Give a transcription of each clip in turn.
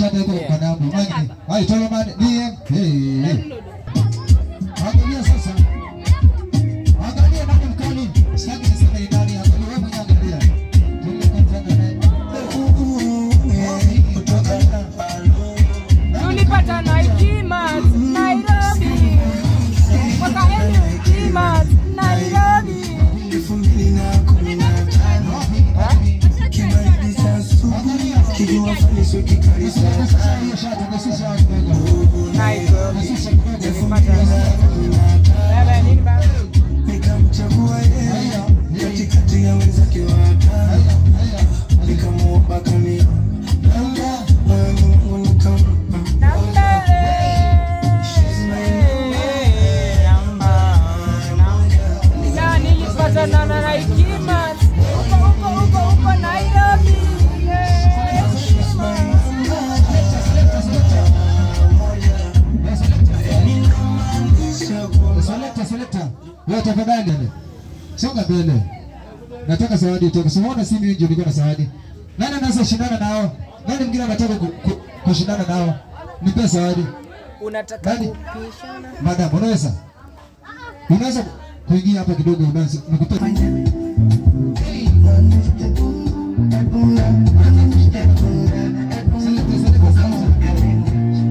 shati yako kwa mkono wangu. Hai Toloman DM. Hey. Angalia sasa. Angalia nani mkali. Sitaki niseme ni nani, angalia wewe mwenyewe angalia. Tulipata na Ikimat Nairobi. Mwaka heli Ikimat Nairobi. 2015 kibaridi cha asubuhi kijua faniso kikali sana Nairobi. Nikamchagua yeye katikati ya wenzake watano, nikamuomba kani moyoni mwangu nikampa. Na nilipatana na Ikimat huko huko huko Nairobi. Selector, wewe tafadhali songa mbele. Nataka zawadi utoke. Simuona si mimi ndio niko na zawadi. Nani anaweza shindana nao? Nani mwingine anataka kushindana nao? Nipe zawadi. Unataka kupishana? Madam, unaweza? Unaweza kuingia hapa kidogo unaweza nikupe.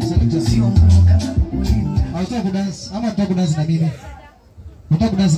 Selector. Unataka kudance ama unataka kudance na mimi? Unataka kudance?